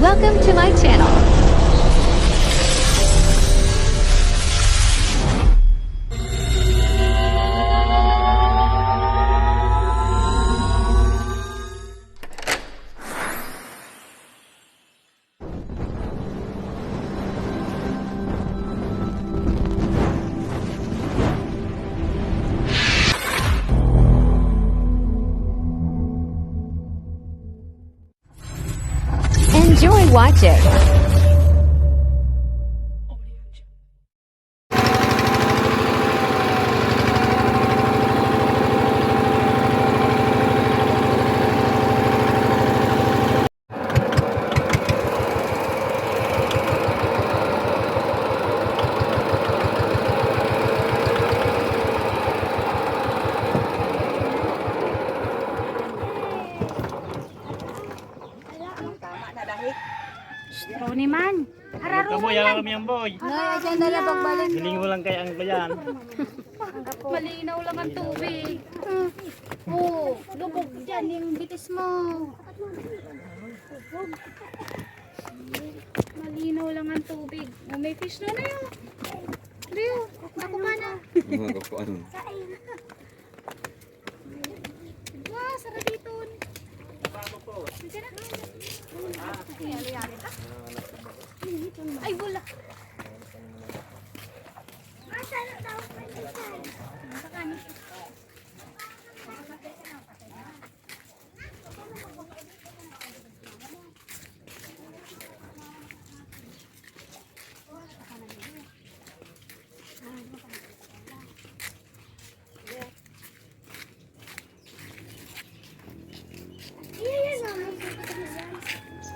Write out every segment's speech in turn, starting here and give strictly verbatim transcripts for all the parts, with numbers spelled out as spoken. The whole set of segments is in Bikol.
Welcome to my channel. Enjoy watching. Tama na, dahil. Shh, Tony man. Hararo Kamu, mo yan. Yan yan, boy. Ay, dyan na lang pagbalik. Hiling mo lang kay Angko yan. Malinaw lang ang tubig. Oh, lubog dyan yung bitis mo. Malinaw lang ang tubig. Oh, may fish na na yun. Leo, nakuha na. Ano, ano? Wow, sarap dito. Sige na. Ay, wala.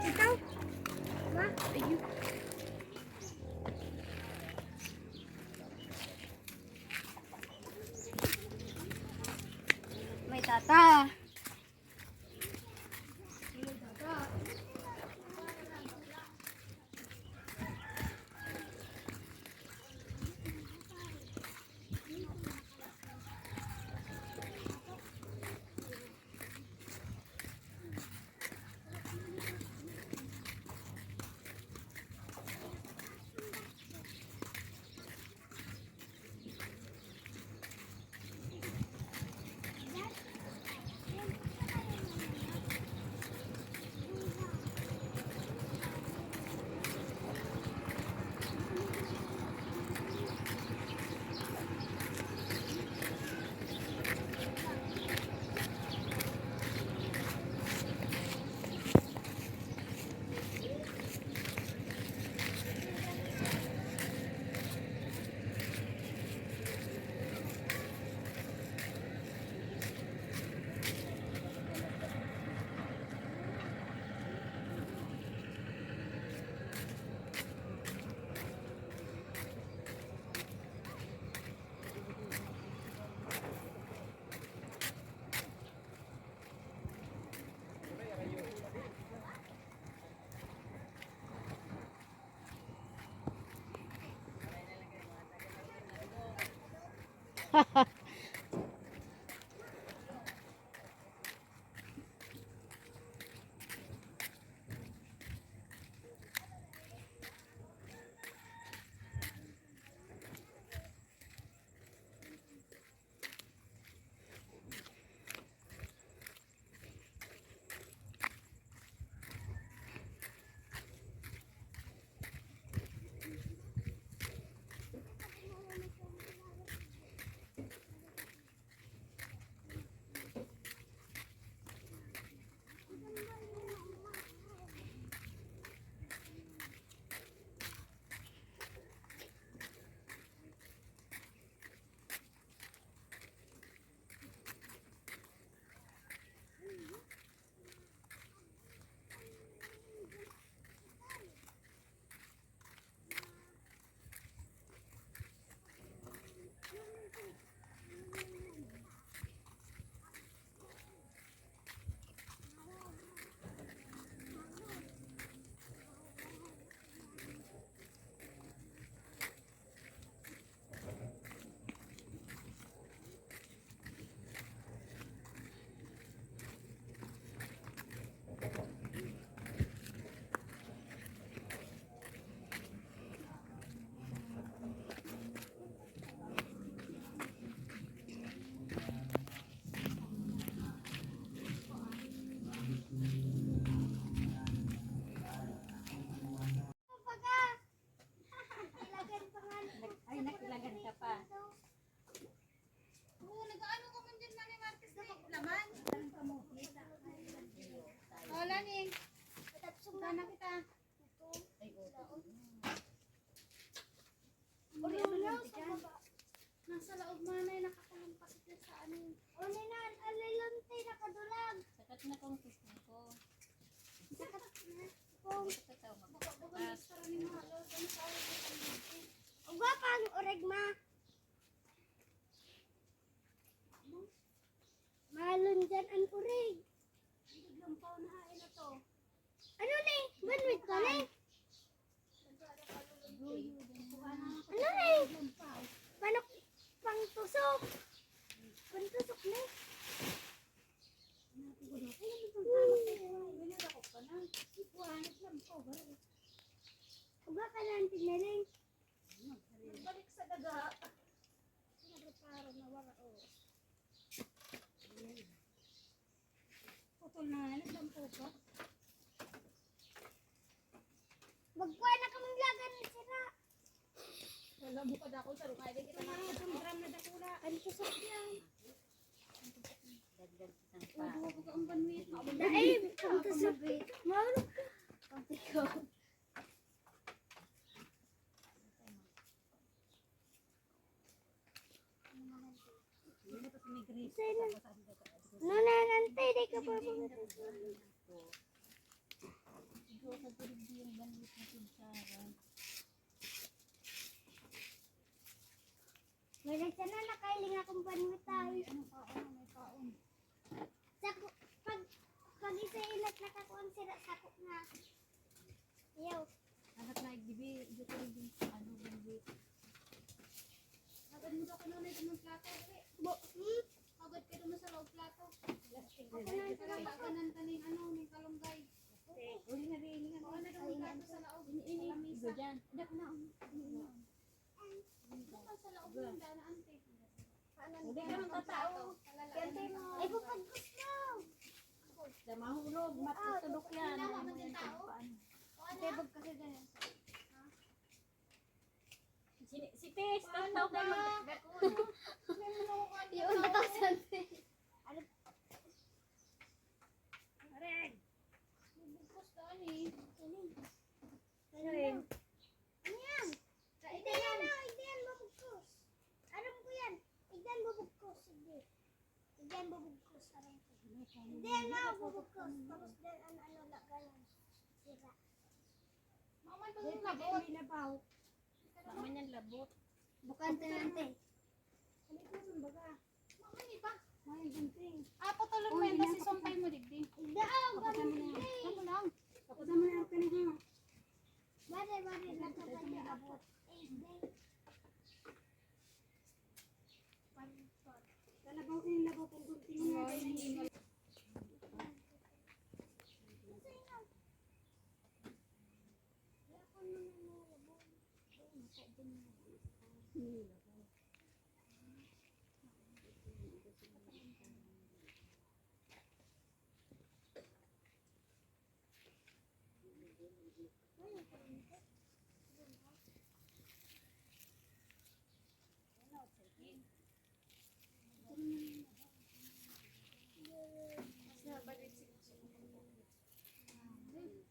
Ikaw? Ma? Ayun. May tata. Nakita? Ay, oo. Oreo sa baba. Nasa laog man ay nakakulong pa sila sa ano. O, Ninan, alilon tayo nakadulag. Sakat na kong kuskus ko. Sakat na kong. Sakat na kong. Baka, baka mas karani mga lord, ano sa oras na kami natin? Ang gwapa ang oreg, ma. Malon dyan ang oreg. Ang gaglampaw na hain na to. Ano ni? Banwit ka ni? Ano ni? Manok pang tusok. Pang tusok ni? Uga ka na ang tinaling. Nagbalik sa daga. Nagreparo na wala, oh. Putol na nga, nagdampo ka. Magkuha na kaming lagan ni sira. Wala mo pa dako, sarong ay, di kita na. Itong drum na dakula. Ang tusok yan. Dagdag kitang pa. Ang buha ko ang banwit. Dahil, ang tusok. Mahulog ka. Ang tikaw. Nana, nante, di ka pa pumunta. Wala sana nakailing akong banwit ay. May ano pa, ano, may paon. Sako, pag, pag isa ilat nakakuha ang sira, sako na. Ayaw. Anak na igdibi, dito rin din sa ano, banggi. Agad mo daw kanunay sa mga plato, eh. Bo, hmm? Agad ka naman sa loob plato. Ako na yung pinapakanan ka ning ano, ning kalunggay. Uli na rin, uli na rin. Ano daw ang plato sa laog? Ini, ini. Sa lamesa. Iba dyan. Dak na, um, ini, ini. Doon ka sa laog ng daan, ante. Hindi ka naman tatao. Kaya ante mo. Ay, bukag gusto. Sa mahulog, matutulog yan. Kailangan mo din tao? Paano? Kaya bag kasi ganyan. Si, si Tess, tataw ka mag-, Yung natasan. Ano? Aray! Bubugkos ka, ani. Ano yun? Ano yan? Igdan yan, oh, igdan yan, bubugkos. Aram ko yan. Igdan, bubugkos. Sige. Igdan, bubugkos. Aram ko. Igdan, oh, bubugkos. Tapos dan, ano, ano, lagayan. Sira. Mama, ito yung labot. Mama niyan labot. Bukan to yan, te. Ano ito, sumbaga? Mama, ni ba? May gunting. Ah, putulon mo yan, tapos isumpay mo digdi. Igdan, oh, ganun, igdan. Ako lang. Papunta mo na yung kanina. Bale, bale, nakabali ako. Ay, hindi. Talagang inilagaw kong gunting na.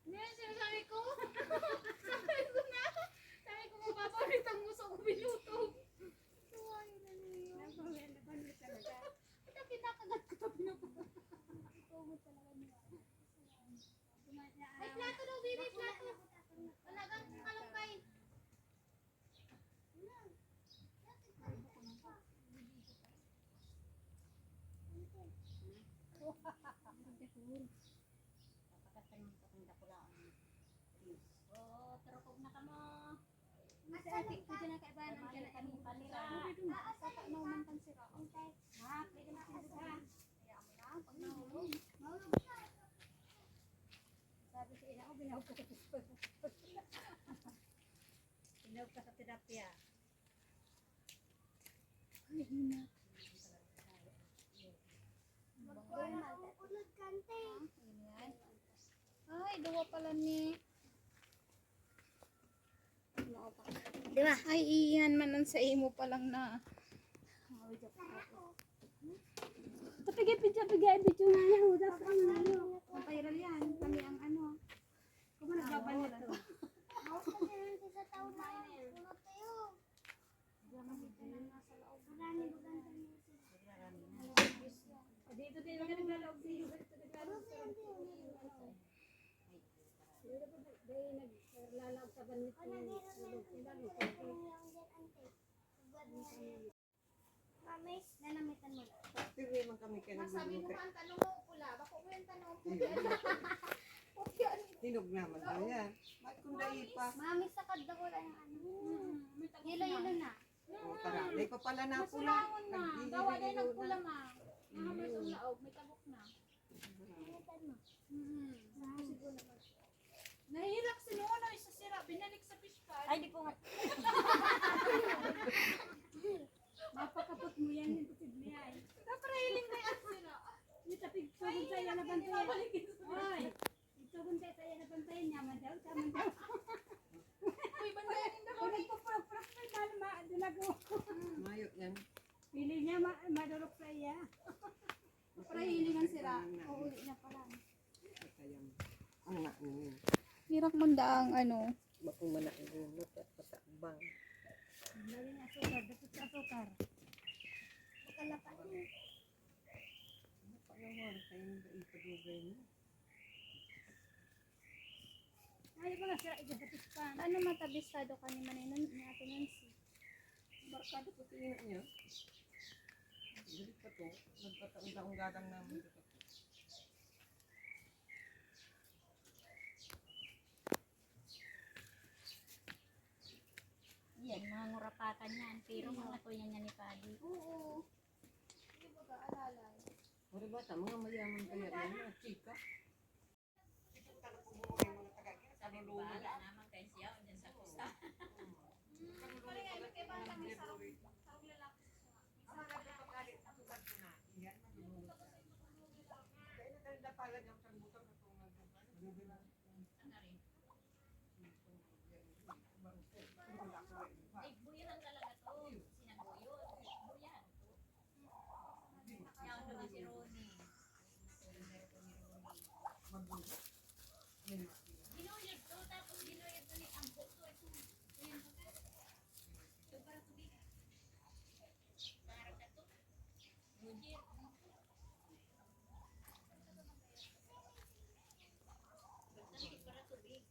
Ngayon, sinasabi ko, sabi ko na, sabi ko, "Mababa ulit ang muso ko, binuto." So, ayun na niyo. Nabawi, nabawi talaga. Ito, kinakagat ko, ito, binuto. Ito mo talaga niya. May plato daw, baby, plato. Talagang kalambay. Papakat kayong dakula. O, turukog na kamo. Sa ati, pwede na kaibahan ka na imong panira. Pwede na. Sa pa, nauman pang sira. Ha, pwede na, pwede na. Kaya mo na, pag nahulog. Sabi sa ina ko, binawag ko sa Binawag ka sa tilapia. Ay, ina. Magkuha na akong unod, kante. Ay, duwa pala ni. Di ba? Ay, iyan man ang sa imo pa lang na. Tapigay, pidya, pigay, video na yan. Hudas ka na. Ang viral yan. Kami ang ano. Nagbabanat to. Dito din, mga naglalaog dito. Dito, dito, dito. Dito, dito, dito, naglalaog sa banwit ng loob nila, no? Mamis, nanamitan mo na. Pirmi man kami kaya. Masabi mo nagluluto. Ang tanong mo, pula. Bako mo yung tanong ko. Ayun. Hinog naman daw yan. Bakit kung dai pa? Mamis, sa kadto ko lang yung ano. Hmm, may tagos na. Yelo-yelo na. O, tara. Dai pa pala na pula. Mas ulangon na. Naghihilig-hilig na. Gawa na yung nagpula, ma. Mahamas ang laog. May tagok na. Namitan mo. Hmm. Nahirap si Nonoy sa sira. Binalik sa fish pond. Ay, di po nga. Mapakapot mo yan, imposible yan. Napahiling na yan sila. Yung tapig, tugon sa iya na bantayan. Ay, itugon ka sa iya na bantayan niya, madaw, tama daw. Uy, bantayan yung dahon. Kung nagpupulok-pulok pa yung mahal, ma-, dalago. Mayo yan. Pili niya, ma-, madurok sa iya. Napahiling ang sira. Uuwi na pala. Ang na, ano yun? Hirak man daang ano. Bakong mananggulot at patakbang. Lagyan ng asukar, dapat sa asukar. Makalapad mo. Ano pa yung oras kayo nag-ipadugay mo? Ay, mga sira, iga sa pispan. Ano matabisado ka ni Manay Nan-, ni Ate Nancy? Barkada po tingin niya. Dili pa to. Nagpataong-taong gadang namin ito. Yan, mga ngurapakan yan. Pero mga kuya niya ni Padi. Oo. Hindi ba ka alalay? Puro bata, mga mayaman kaya yan, mga chika. Sabi, bahala naman kayo siya, o dyan sa kusa. Hmm, pare, ano kay bata may sarong, sarong lalaki sa siya. Ang mga nagpapagalit sa tukad ko na, iyan, malulunod ka na. Kaya nagdala pala niyang sanbutan, katong nagbutan. Ano rin? Ay, buyahan talaga to. Sinabuyot. Buyahan to. Yaon naman si Ronnie. Ronnie. Ginuyod to, tapos ginuyod to ni Ampo to. Ito, ito yung baga. Ito para tubig. Para sa to. Roger. Basta may para tubig.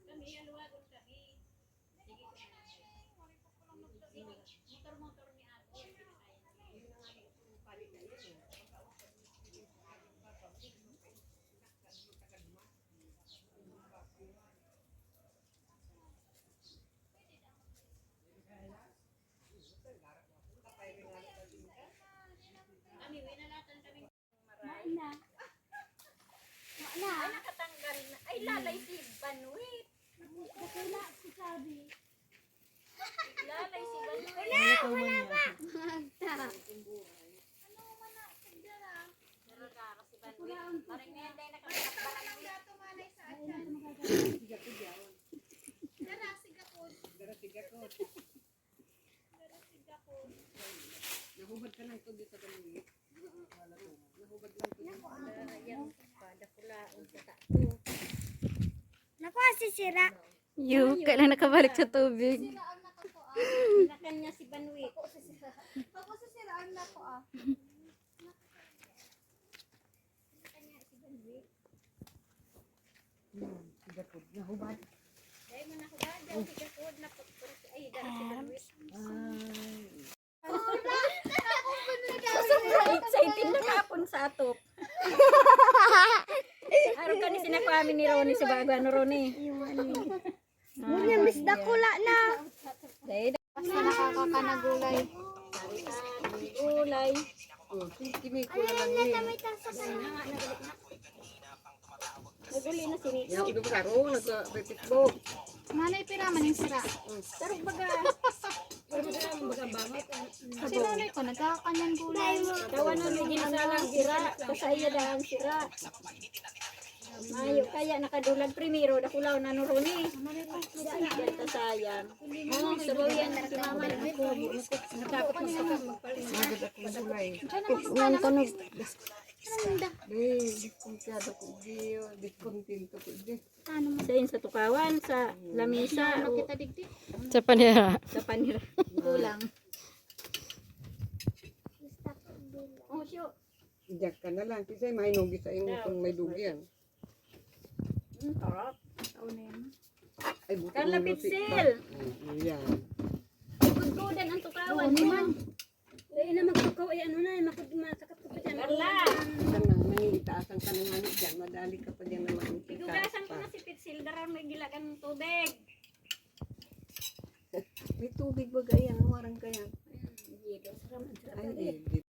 Kami, aluwagon kami. Sige, sige. Motor-motor ni Ate. Kami, winalatan kami. Main na. Main na. Ay, nakatanggal na. Ay, lalay si Banwit. Bakla si Sabi. Lalay si Banwit. Wala, wala pa. Magta. Ano man na, sigara. Gara-gara si Banwit. Parang ngayon tayo nakakapagbarang. Wala nang gato, malay sa atyan. Gara, sigapon. Gara, sigapon. Nahubad ka ng tubig sa kanila. Nahubad lang tubig. Naku, ah. Yan, padakulaon sa tato. Naku, ah, sisira. Yu, kailan nakabalik sa tubig? Sisira ang nako ko, ah. Nakan niya si Banwi. Ako, sisira. Ako, sisira ang nako, ah. Hmm, sigapod. Nahubad. Dahil mo nahubad, daw sigapod na pagpras-, ay, dahil si Luis. Ay. Sobrang excited na kapon sa atop. Araw kani sinakuha mi ni Ronnie sa bago, ano, Ronnie? Yung ano. Ngunyan, bis dakula na. Dahil basta nakakakanagulay. Gulay. Oh, kini ko na lang yun. Naguli na si Nico. Yung iba sa aro, nag-, nagpipitbog. Manay, pira man yung sira. Tarog baga. Tarog baga, baga bangot. Si Lola ko, nagkakakanyan gulay. Tawa na, may ginisalang sira. Kasaya na ang sira. Mayo, kaya nakadulag primero, dakulaw na nuruni. Yan, kasayang. Oh, sabaw yan, si mama. Natakot magpaka-, magpalit. Agad akong gulay. Yan, tanong. Eh, diskonsyado ko, Diyo. Diskontento ko, Diyo. Sa in, sa tukawan, sa lamisa, o kita digdi. Sa panira. Sa panira. Kulang. Oh, sure. Diyan ka na lang. Kasi may nugi sa inyo kung may dugi yan. Mm, sarap. Ay, buti Carla mo, Pitsil. Mm, yan. Gudgudan ang tukawan. Oo, naman. Dahil na magtukaw, ay ano na, makud-, masakit ko pa dyan. Carla! Ito na, may itaasan ka ng ano dyan. Madali ka pa dyan naman. Igugasan ko na si Pitsil. Dara, may gilagan ng tubig. May tubig ba, gaya? Ang warang kaya? Ayan, hindi. Sarap, sarap Ay, na eh.